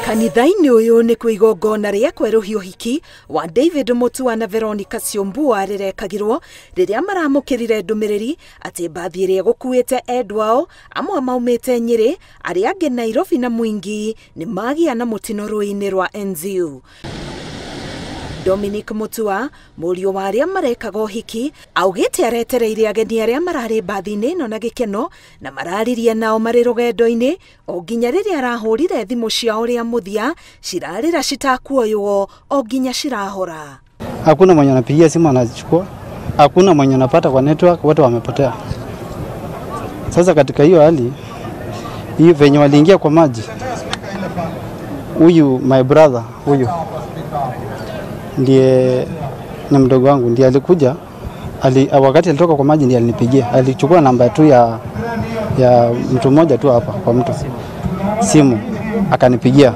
Kanitha-inĩ ũyũ nĩ kwĩ igongona rĩa kwerũhia ũhiki wa David Mutua na Veronica Syombua rĩrekagirwo rĩrĩa maramũkĩrire ndũmĩrĩri atĩ mbathi ĩrĩa ĩgũkuĩte endwa ao amwe maumĩte Nyĩrĩ arĩa angĩ Nairobi na Mwingi nĩ magĩa na mũtino rũĩ-inĩ rwa Enziu. Dominic Mutua, mũriũ wa arĩa marekaga ũhiki, augĩte aretereire ageni arĩa mararĩ mbathi-inĩ ĩno na gĩkeno na mararirie nao marĩ rũgendo-inĩ o nginya rĩrĩa arahũrire thimũ ciao rĩa mũthia cirarĩra citakuoywo o nginya cirahora. Hakuna mwenye anapigia simu anachukua, hakuna mwenye anapata kwa network, wote wamepotea. Sasa katika hiyo hali hiyo venye waliingia kwa maji, huyu my brother huyu ndiye ni mdogo wangu, ndiye alikuja wakati alitoka kwa maji ndiye alinipigia. Alichukua namba tu ya mtu mmoja tu hapa kwa mtu simu akanipigia.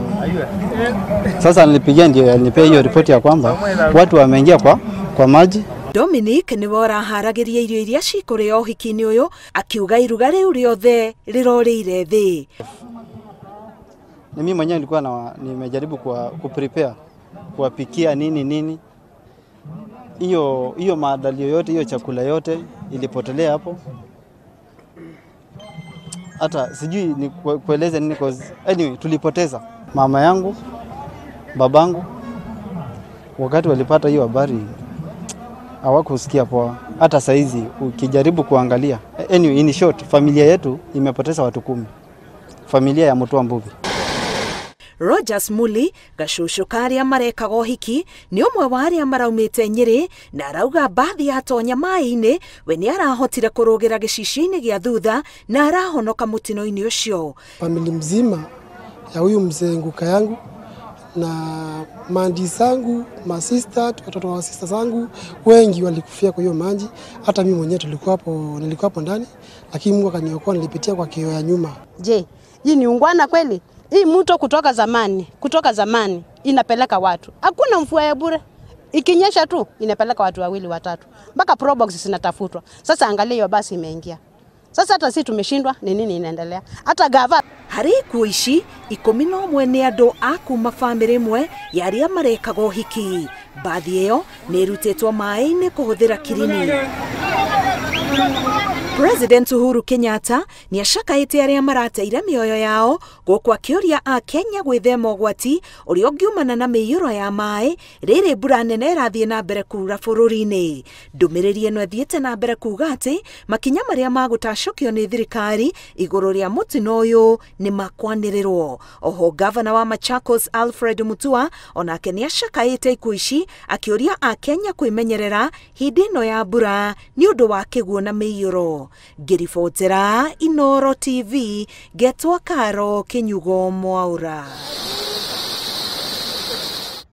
Sasa alinipigia ndiye alinipea hiyo ripoti ya kwamba watu wameingia kwa maji. Dominic niwe ũraharagĩria irio iria cikũrĩo ũhiki-inĩ ũyũ akiuga iruga rĩu rĩothe rĩrorĩire thĩ. Ni mimi mwenyewe nilikuwa nimejaribu kuprepare kuwapikia nini nini. Hiyo maandalio yote, hiyo chakula yote ilipotelea hapo. Hata sijui ni kueleze nini cause anyway tulipoteza mama yangu, babangu. Wakati walipata hiyo habari hawakusikia poa. Hata saizi ukijaribu kuangalia, anyway in short familia yetu imepoteza watu 10. Familia ya Mutua Mbuvi. Rogers Muli gacucu karĩa marekaga ũhiki nĩ ũmwe wa arĩa maraumĩte Nyĩrĩ na arauga mbathi yatonya maĩ-inĩ we nĩ arahotire kũrũgĩra gĩcicio-inĩ gĩa thutha na arahonoka mũtino-inĩ ũcio. Famili mzima ya huyu mzee nguka yangu na mandi zangu, masista, watoto wa sister zangu wengi walikufia kwa hiyo maji. Hata mimi mwenyewe nilikuwa hapo ndani, lakini Mungu akaniokoa, nilipitia kwa kioo ya nyuma. Je, hii ni ungwana kweli? Hii mto kutoka zamani inapeleka watu. Hakuna mvua ya bure. Ikinyesha tu inapeleka watu wawili watatu. Mpaka probox zinatafutwa. Sasa angalia hiyo basi imeingia. Sasa hata sisi tumeshindwa ni nini inaendelea. Hata gava hari kuishi 11 nĩ andũ a kuma bamĩrĩ ĩmwe ya arĩa marekaga ũhiki. Mbathi ĩyo nĩ ĩrutĩtwo maĩ-inĩ kũhũthĩra kirini. President Uhuru Kenyatta nĩ acakaĩte arĩa marateire mĩoyo yao gũkũ akĩũria a Kenya gwĩthema ũgwati ũrĩa ũngiumana na mĩiyũro ya maĩ rĩrĩ mbura nene ĩrathiĩ na mbere kuura bũrũri-inĩ. Ndũmĩrĩri ĩno ĩthiĩte na mbere kuuga atĩ makinya marĩa magũtacũkio nĩ thirikari igũrũ rĩa mũtino ũyũ nĩ makwanĩrĩrwo. Oho gavana wa Machakos Alfred Mutua onake nĩ acakaĩte ikuũ ici akĩũria a Kenya kwĩmenyerera hĩndĩ ĩno ya mbura nĩ ũndũ wa kĩguũ na mĩiyũro. Ngĩribotera Inooro TV, Getwa Karo, Kinyugo Mwaura.